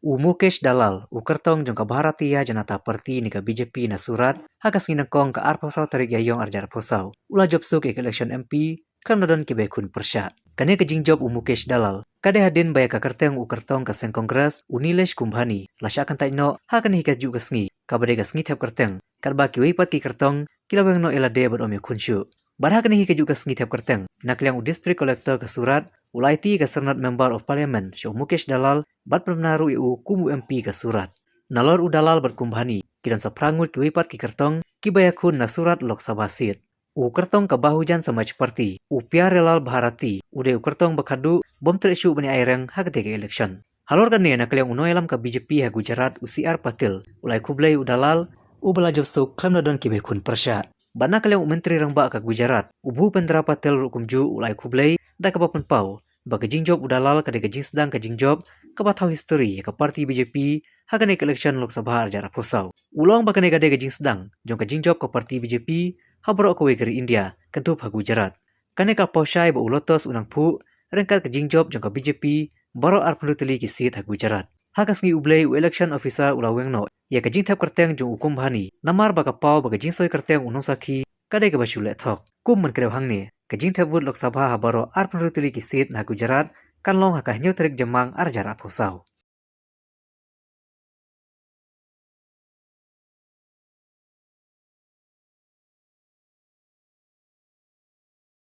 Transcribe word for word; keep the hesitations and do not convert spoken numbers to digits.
U Mukesh Dalal, u kyrtong jong ka Bharatiya Janata Party ne ka B J P na Surat, ha ka sngi nyngkong ka arphew saw tarik Ïaïong arhajar arphew saw, u la jop suk ïa ka election M P khlem da don kiba ïakhun pyrshah. Kane ka jingjop u Mukesh Dalal ka dei hadien ba ïa ka kyrteng u kyrtong ka seng Congress, u Nilesh Kumbhani, la shah kyntait noh ha kane hi kajuh ka sngi, kaba dei ka sngi thep kyrteng, katba kiwei pat ki kyrtong ki la weng noh ïa lade bad ym ïakhun shuh. Bad ha kane hi kajuh ka sngi thep kyrteng, na ka liang u District Collector ka Surat u la aiti ïa ka Synod Member of Parliament sha u Mukesh Dalal bad pynbna ruh ïa u kum u M P ka Surat. Nalor u Dalal bad Kumbhani, ki don sa phra ngut kiwei pat ki kyrtong kiba ïakhun na Surat Lok Sabha seat. U kyrtong ka Bahujan Samaj Party, u Pyarelal Bharati, u dei u kyrtong ba khadduh bym treh shuh ban ïa aireng ha katei ka election. Halor kane, na ka liang u nongïalam ka B J P ha Gujarat, u C R Patil, u la ai khublei ïa u Dalal uba la jop suk khlem da don kiba ïakhun pyrshah. Bad na ka liang u Myntri Rangbah ka Gujarat, u Bhupendra Patil ruh kumjuh u la ai khublei da kaba pynpaw ba ka jingjop u Dalal ka dei ka jingsdang ka jingjop kaba thaw history ïa ka party B J P ha kane ka election Lok Sabha arhajar arphew saw. U la ong ba kane ka dei ka jingsdang jong ka jingjop ka party B J P ha baroh kawei ka ri India, kyndup ha Gujarat. Kane ka paw shai ba u Lotus u nang phuh ryngkat ka jingjop jong ka B J P baroh arphew hynriew tylli ki seat ha Gujarat. Ha ka sngi U Blei, u election officer u la weng noh ïa ka jingthep kyrteng jong u Kumbhani, namar ba ka paw ba ka jingsoi kyrteng u nongsakhi ka dei kaba shu leh thok. Kum ban kdew hangne, ka jingthep vote Lok Sabha ha baroh arphew hynriew tylli ki seat na Gujarat kan long ha ka hynñiew tarik Jymmang arhajar arphew saw.